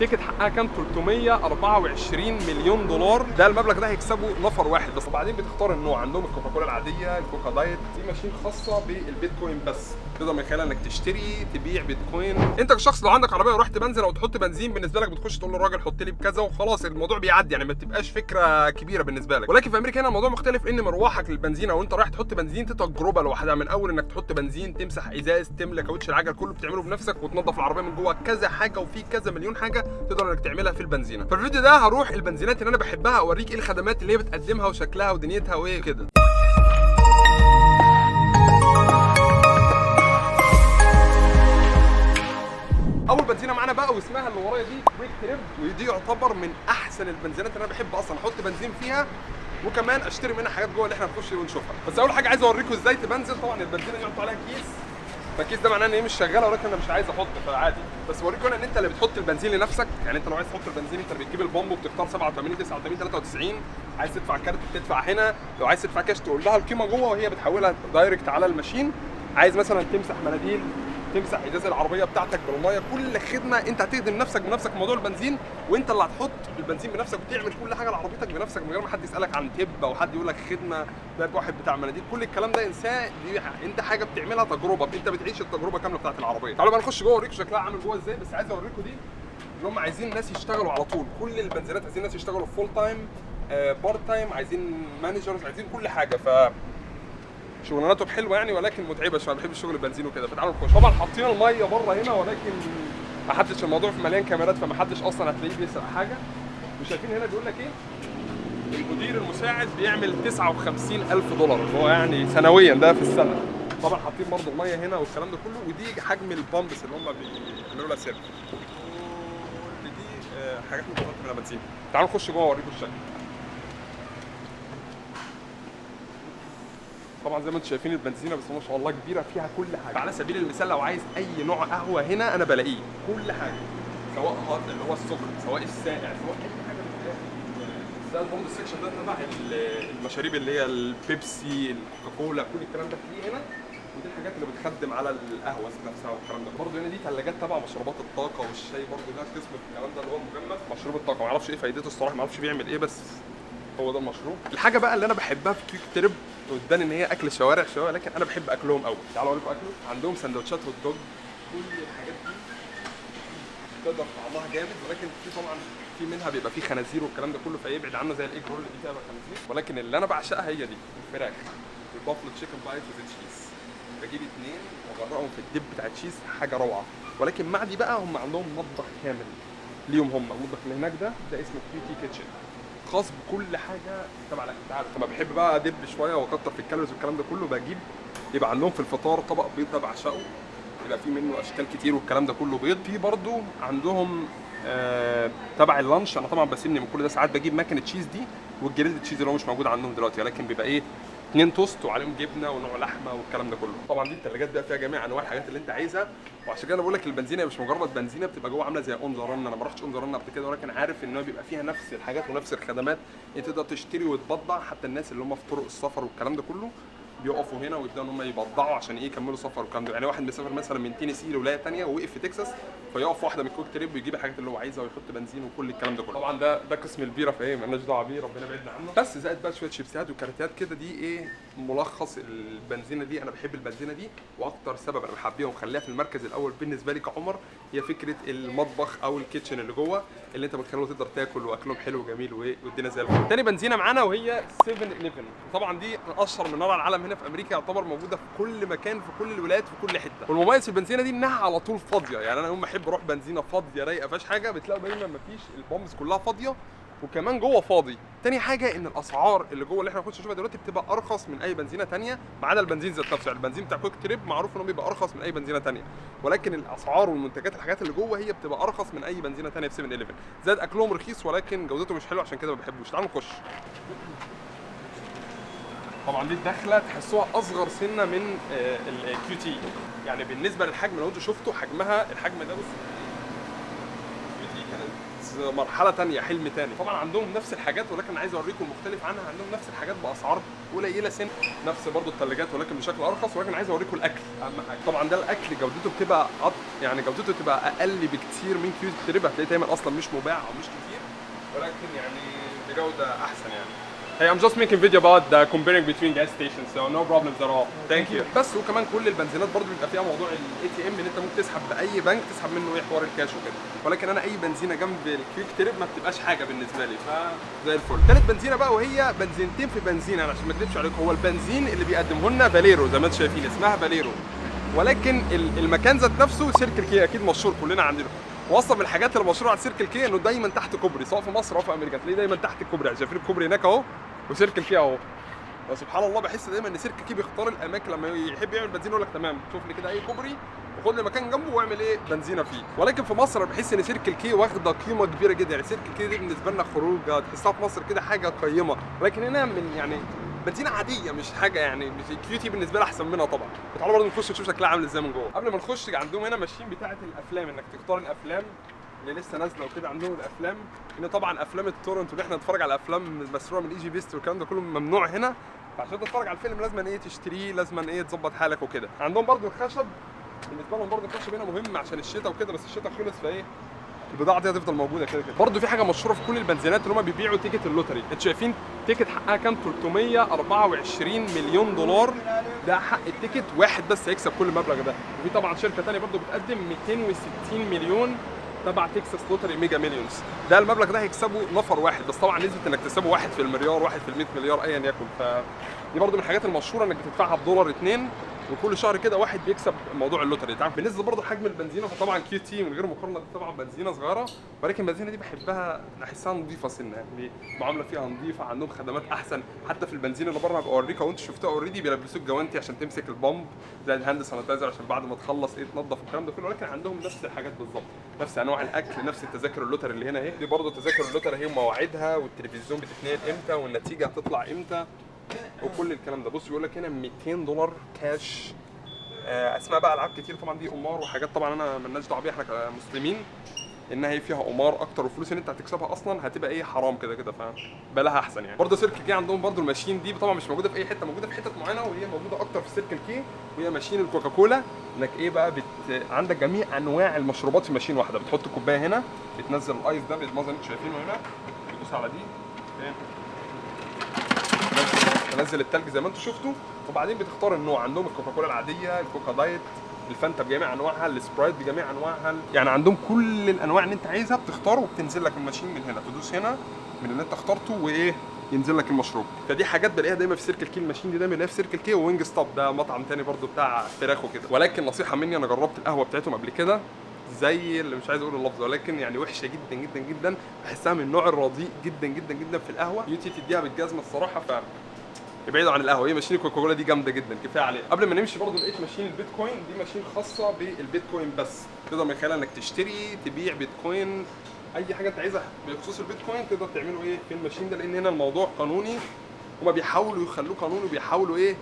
ticket حقها كام؟ 324 مليون دولار. ده المبلغ ده هيكسبه نفر واحد بس. وبعدين بتختار النوع، عندهم الكوكاكولا العاديه، الكوكا diet، في machine خاصة بالبيتكوين بس تقدر من خلالها انك تشتري تبيع بيتكوين. انت كشخص لو عندك عربية ورحت بنزل او تحط بنزين، بالنسبة لك بتخش تقول للراجل حط لي بكذا وخلاص، الموضوع بيعدي، يعني ما بتبقاش فكرة كبيرة بالنسبة لك. ولكن في امريكا هنا الموضوع مختلف، ان مروحك للبنزين او انت رايح تحط بنزين دي تجربه لوحدها، من اول انك تحط بنزين، تمسح ازاز، تملى كاوتش العجل، كله بتعمله بنفسك، وتنظف العربية من جوه، كذا حاجه، وفي كذا مليون حاجة تقدر انك تعملها في البنزينه. في الفيديو ده هروح البنزينات اللي انا بحبها، اوريك ايه الخدمات اللي هي بتقدمها وشكلها ودنيتها وايه كده. اول بنزينة معانا بقى واسمها اللي ورايا دي QuikTrip، ودي يعتبر من احسن البنزينات اللي انا بحب اصلا احط بنزين فيها، وكمان اشتري منها حاجات جوه اللي احنا هنخش ونشوفها. بس اول حاجة عايز اوريكم ازاي تبنزل. طبعا البنزينه دي يحط عليها كيس، فالكيس ده معناه ان هي مش شغالة، ولكن انا مش عايز احط فعادي. بس بوريكم هنا ان انت اللي بتحط البنزين لنفسك، يعني انت لو عايز تحط البنزين انت اللي بتجيب ال pump وبتختار 87 89 93، عايز تدفع كارت بتدفع هنا، لو عايز تدفع كاش تقول لها القيمة جوه وهي بتحولها direct على ال machine. عايز مثلا تمسح مناديل، تمسح ازاز العربية بتاعتك بالمية، كل خدمة انت هتخدم نفسك بنفسك في موضوع البنزين، وانت اللي هتحط البنزين بنفسك وتعمل كل حاجة لعربيتك بنفسك من غير ما حد يسالك عن tip او حد يقول لك خدمة، ده واحد بتاع مناديل، كل الكلام ده انساه. دي انت حاجة بتعملها تجربه، انت بتعيش التجربة كاملة بتاعت العربية. تعالوا بقى نخش جوه اوريكم شكلها عامل جوه ازاي. بس عايز اوريكم دي ان هم عايزين ناس يشتغلوا على طول، كل البنزينات عايزين ناس يشتغلوا full time، part time، عايزين managers، عايزين كل حاجة. ف شغلاناتهم حلوة يعني، ولكن متعبة شوية، ما بحبش شغل البنزين وكده. فتعالوا نخش. طبعا حاطين المية بره هنا، ولكن ما حدش، الموضوع في مليان كاميرات، فما حدش اصلا هتلاقيه بيسرق حاجة. وشايفين هنا بيقول لك ايه، المدير المساعد بيعمل 59,000 دولار اللي هو يعني سنويا، ده في السنة. طبعا حاطين برضه المية هنا والكلام ده كله. ودي حجم ال pumps اللي هم بيعملوا لها service. كل دي حاجات متحطه من البنزين. تعالوا نخش جوه اوريكم الشكل. طبعا زي ما انتم شايفين البنزينه بس ما شاء الله كبيرة، فيها كل حاجة. على سبيل المثال لو عايز اي نوع قهوة هنا انا بلاقيه، كل حاجة، سواء hot اللي هو السخن، سواء الساقع، سواء اي حاجة بتلاقيها. ده ال pump section ده تبع المشاريب اللي هي البيبسي، الكوكاكولا، كل الكلام ده فيه هنا. ودي الحاجات اللي بتخدم على القهوة نفسها والكلام ده. برضه هنا دي ثلاجات تبع مشروبات الطاقة والشاي، برضه ده قسم الكلام ده اللي هو مجمد مشروب الطاقة، ما اعرفش ايه فايدته الصراحة، ما اعرفش بيعمل ايه، بس هو ده المشروب. الحاجة بقى اللي انا بحبها في QuikTrip، وتبان ان هي اكل شوارع شوية، لكن انا بحب اكلهم قوي. تعالوا اوريكم اكله. عندهم سندوتشات hot dog، كل الحاجات دي تقدر طعمها جامد، ولكن في طبعا في منها بيبقى فيه خنازير والكلام ده كله، فيبعد عنه، زي ال egg roll اللي فيها خنازير. ولكن اللي انا بعشقها هي دي الفراخ، ال buffalo chicken bites with cheese. بجيب 2 واغرقهم في ال dip بتاع cheese، حاجة روعه. ولكن مع دي بقى هم عندهم مطبخ كامل ليهم هم. المطبخ اللي هناك ده اسمه QT Kitchen، خاص بكل حاجة تبع الاكل. انت عارف لما بحب بقى ادب شوية واكتر في ال calories والكلام ده كله، بجيب يبقى عندهم في الفطار طبق بيض ده بعشقه، يبقى فيه منه اشكال كتير والكلام ده كله بيض. في برضو عندهم تبع ال lunch، انا طبعا بسيبني من كل ده، ساعات بجيب mac and cheese دي وال grilled cheese اللي هو مش موجود عندهم دلوقتي، ولكن بيبقى ايه 2 توست وعليهم جبنه ونوع لحمه والكلام ده كله. طبعا دي الثلاجات بقى فيها جميع انواع الحاجات اللي انت عايزها، وعشان كده انا بقول لك البنزينه مش مجرد بنزينة، بتبقى جوه عامله زي On the Run. انا ما رحتش On the Run قبل كده، ولكن عارف ان هو بيبقى فيها نفس الحاجات ونفس الخدمات، انت تقدر تشتري وتبضع. حتى الناس اللي هم في طرق السفر والكلام ده كله بيقفوا هنا ويبداوا ان هم يبضعوا عشان ايه، يكملوا سفر والكلام ده. يعني واحد مسافر مثلا من تينيسي لولاية ثانية ووقف في تكساس، فيقف واحدة من QuikTrip ويجيب الحاجات اللي هو عايزها ويحط بنزين وكل الكلام ده كله. طبعا ده قسم البيره، فايه مالناش دعوه بيه، ربنا يبعدنا عنه. بس زائد بقى شوية شيبسيات وكاراتيهات كده. دي ايه ملخص البنزينه دي. انا بحب البنزينه دي، واكتر سبب انا بحبيها ومخليها في المركز الاول بالنسبة لي كعمر هي فكرة المطبخ او ال kitchen اللي جوه، اللي انت بتخليه تقدر تاكل واكلهم حلو وجميل والدنيا زي الفل. تاني بنزينة معانا وهي 7-Eleven. طبعا دي من اشهر من نار على العالم هنا في امريكا، يعتبر موجودة في كل مكان، في كل الولايات، في كل حتة. والمميز في البنزينه دي انها على طول فاضية، يعني انا يوم ما احب اروح بنزينة فاضية رايقة فيهاش حاجة، بتلاقوا دايما مفيش، ال pumps كلها فاضية وكمان جوه فاضي. تاني حاجة ان الاسعار اللي جوه اللي احنا هنخش نشوفها دلوقتي بتبقى ارخص من اي بنزينة ثانية، ما عدا البنزين ذات نفسه. يعني البنزين بتاع QuikTrip معروف انه بيبقى ارخص من اي بنزينة ثانية، ولكن الاسعار والمنتجات الحاجات اللي جوه هي بتبقى ارخص من اي بنزينة ثانية في 7-Eleven. زائد اكلهم رخيص ولكن جودته مش حلوة، عشان كده ما بحبوش. تعالوا نخش. طبعا دي الدخلة تحسوها اصغر سنة من ال QT، يعني بالنسبة للحجم لو انتوا شفتوا حجمها، الحجم ده بص QT كانت مرحلة ثانية، حلم ثاني. طبعا عندهم نفس الحاجات ولكن عايز اوريكم مختلف عنها، عندهم نفس الحاجات باسعار قليله سن، نفس برضو الثلاجات ولكن بشكل ارخص. ولكن عايز اوريكم الاكل اهم حاجة. طبعا ده الاكل جودته بتبقى يعني جودته بتبقى اقل بكتير من QuikTrip، هتلاقيه دايما اصلا مش مباع او مش كتير، ولكن يعني بجوده احسن يعني. Hey, I'm just making video about the comparing between gas stations, so no problems at all. Thank you. بس وكمان كل البنزينات برضو بيبقى فيها موضوع ال ATM ان انت ممكن تسحب باي بنك تسحب منه ايه حوار الكاش وكده، ولكن انا اي بنزينة جنب ال QuikTrip ما بتبقاش حاجة بالنسبة لي، فزي الفل. ثالث بنزينة بقى وهي بنزينتين في بنزينة، انا عشان ما اكذبش عليكم هو البنزين اللي بيقدمه لنا فاليرو زي ما انتم شايفين اسمها فاليرو، ولكن المكان ذات نفسه Circle K اكيد مشهور كلنا عندنا. واصلا من الحاجات اللي مشهورة على Circle K انه دايما تحت كوبري، سواء في مصر او في امريكا تلاقيه دايما تحت الكوبري، يعني شايفين الكوبري هناك اهو و Circle K اهو. سبحان الله بحس دايما ان Circle K بيختار الاماكن لما يحب يعمل بنزين يقول لك تمام شوف لي كده اي كوبري وخد لي مكان جنبه واعمل ايه بنزينة فيه. ولكن في مصر بحس ان Circle K واخده قيمة كبيرة جدا، يعني Circle K دي بالنسبة لنا خروجه تحسها في مصر كده حاجة قيمة، ولكن هنا من يعني بنزينة عادية مش حاجة يعني مش QT بالنسبة لي احسن منها طبعا. فتعالوا برضه نخش نشوف شكلها عامل ازاي من جوه. قبل ما نخش عندهم هنا machine بتاعه الافلام، انك تختار الافلام اللي لسه نازله وكده. عندهم الافلام هنا طبعا افلام ال torrent واللي احنا نتفرج على افلام مسروقه من EgyBest والكلام ده كله ممنوع هنا، فعشان تتفرج على الفيلم لازم ايه تشتريه، لازم ايه تظبط حالك وكده. عندهم برضه الخشب، بالنسبة لهم برضه الخشب هنا مهم عشان الشتاء وكده، بس الشتاء خلص فايه البضاعة دي هتفضل موجودة كده كده. برضه في حاجة مشهورة في كل البنزينات اللي هم بيبيعوا ticket ال lottery، انتوا شايفين ticket حقها كام؟ 324 مليون دولار، ده حق ال ticket واحد بس هيكسب كل المبلغ ده. وفي طبعا شركة ثانية برضه بتقدم 260 مليون تبع Texas Lottery Mega Millions، ده المبلغ ده هيكسبه نفر واحد بس، طبعا نسبه انك تكسبه 1 في المليار 1 في ال100 مليار ايا يكن. فدي برضه من الحاجات المشهورة انك بتدفعها بدولار 2 وكل شهر كده واحد بيكسب موضوع ال lottery. تعرف بالنسبة برضه حجم البنزينه فطبعا QT من غير مقارنة، دي طبعا بنزينة صغيرة، ولكن البنزينه دي بحبها، بحسها نظيفة سنة، يعني المعاملة فيها نظيفة، عندهم خدمات احسن. حتى في البنزينه اللي بره هبقى اوريكها وانتوا شفتوها already، بيلبسوك جوانتي عشان تمسك ال pump زي ال hand sanitizer عشان بعد ما تخلص ايه تنظف والكلام ده كله. ولكن عندهم نفس الحاجات بالظبط، نفس انواع الاكل، نفس التذاكر ال lottery اللي هنا اهي، دي برضه تذاكر ال lottery اهي ومواعيدها والتلفزيون بتتنقل امتى والنتيجة هتطلع امتى وكل الكلام ده. بص بيقول لك هنا 200 دولار كاش. اسماء بقى العاب كتير طبعا، دي قمار وحاجات طبعا انا مالناش دعوه بيها احنا كمسلمين، انها هي فيها قمار اكتر، والفلوس اللي انت هتكسبها اصلا هتبقى ايه حرام كده كده، فبلاها احسن يعني. برضه Circle K عندهم برضه ال machine دي طبعا مش موجودة في اي حتة، موجودة في حتت معينة وهي موجودة اكتر في Circle K، وهي machine الكوكاكولا، انك ايه بقى عندك جميع انواع المشروبات في machine واحدة، بتحط كوباية هنا بتنزل ال ice ده بالمنظر اللي انتوا شايفينه هنا، بتدوس على دي تنزل التلج زي ما انتم شفتوا، وبعدين بتختار النوع. عندهم الكوكاكولا العادية، الكوكا diet، الفانتا بجميع انواعها، السبرايت بجميع انواعها، يعني عندهم كل الانواع اللي انت عايزها بتختاره وبتنزل لك ال machine من هنا، تدوس هنا من اللي انت اخترته وايه ينزل لك المشروب. فدي حاجات بلاقيها دايما في Circle K، ال machine دي دايما بلاقيها في Circle K و Wingstop، ده مطعم تاني برده بتاع فراخ وكده. ولكن نصيحة مني، انا جربت القهوة بتاعتهم قبل كده زي اللي مش عايز اقول اللفظ، ولكن يعني وحشة جدا جدا جدا، بحسها من النوع الرديء جدا جدا جدا في القهوة، يوتي تديها بالجزمه الصراحة، ف ابعدوا عن القهوة. هي machine الكوكاكولا دي جامدة جدا كفاية عليها. قبل ما نمشي برضو لقيت machine البيتكوين، دي machine خاصة بالبيتكوين بس، تقدر من خلالها انك تشتري تبيع بيتكوين، اي حاجة انت عايزها بخصوص البيتكوين تقدر تعمله ايه في ال machine ده، لان هنا الموضوع قانوني، هما بيحاولوا يخلوه قانوني وبيحاولوا ايه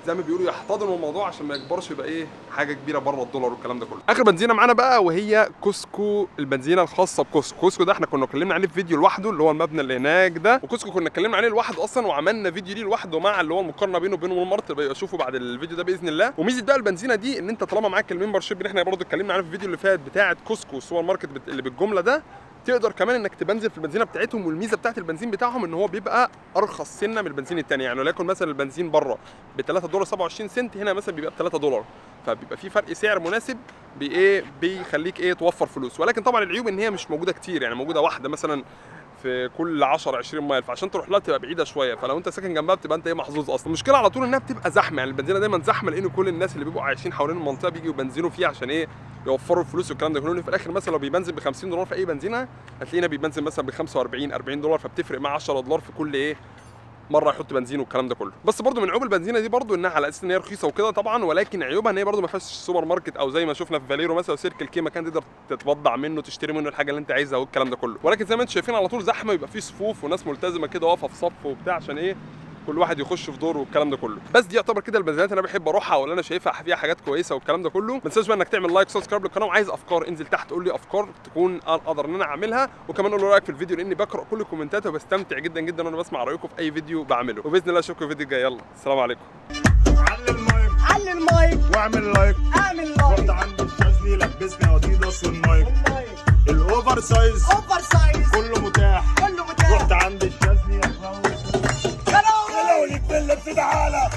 زي ما بيقولوا يحتضنوا الموضوع عشان ما يكبرش يبقى ايه حاجة كبيرة بره الدولار والكلام ده كله. اخر بنزينة معانا بقى وهي Costco، البنزينه الخاصة ب Costco. Costco ده احنا كنا اتكلمنا عليه في فيديو لوحده اللي هو المبنى اللي هناك ده، و Costco كنا اتكلمنا عليه لوحده اصلا وعملنا فيديو ليه لوحده مع اللي هو المقارنة بينه وبين Walmart، بقى اشوفه بعد الفيديو ده باذن الله. وميزه بقى البنزينه دي ان انت طالما معاك ال membership اللي احنا برضه اتكلمنا عليه في الفيديو اللي فات بتاعه Costco السوبر ماركت اللي بالجملة ده، تقدر كمان انك تبنزل في البنزينه بتاعتهم. والميزة بتاعت البنزين بتاعهم ان هو بيبقى ارخص سنة من البنزين الثاني، يعني وليكن مثلا البنزين بره ب 3 دولار 27 سنت، هنا مثلا بيبقى ب 3 دولار، فبيبقى في فرق سعر مناسب بايه بيخليك ايه توفر فلوس. ولكن طبعا العيوب ان هي مش موجودة كتير، يعني موجودة واحدة مثلا في كل 10 20 mile، فعشان تروح لها تبقى بعيدة شوية، فلو انت ساكن جنبها بتبقى انت ايه محظوظ اصلا. المشكلة على طول انها بتبقى زحمة، يعني البنزينه دايما زحمة لان كل الناس اللي بيبقوا عايشين حوالين المنطقة بيجوا يبنزلوا فيها عشان ايه يوفروا الفلوس والكلام ده كله. في الاخر مثلا لو بيبنزل ب 50 دولار في اي بنزينة هتلاقينا بيبنزل مثلا ب 45 40 دولار، فبتفرق مع 10 دولار في كل ايه مرة يحط بنزين والكلام ده كله. بس برده من عيوب البنزينه دي برده انها على اساس ان هي رخيصة وكده طبعا، ولكن عيوبها ان هي برده ما فيهاش سوبر ماركت او زي ما شفنا في فاليرو مثلا و Circle K، مكان تقدر تتبضع منه تشتري منه الحاجة اللي انت عايزها والكلام ده كله. ولكن زي ما انتم شايفين على طول زحمة، يبقى في صفوف وناس ملتزمة كده واقفة في صف وبتاع عشان ايه كل واحد يخش في دوره والكلام ده كله. بس دي يعتبر كده البنزينات اللي انا بحب اروحها واللي انا شايفها فيها حاجات كويسة والكلام ده كله. ما تنساش بقى انك تعمل like و subscribe للقناه، وعايز افكار انزل تحت قول لي افكار تكون اقدر ان انا اعملها، وكمان قول رايك في الفيديو لاني بقرا كل الكومنتات وبستمتع جدا جدا وانا بسمع رايكم في اي فيديو بعمله. وباذن الله اشوفكم في الفيديو الجاي. يلا السلام عليكم. علي المايك، علي المايك، واعمل like، اعمل رحت like، عند الشاذلي لبسني اديداس والنايك، ال oversize over size كله متاح، كله متاح. رحت عند الشاذلي. يا لهوي. لو ليك في اللبس تعالى.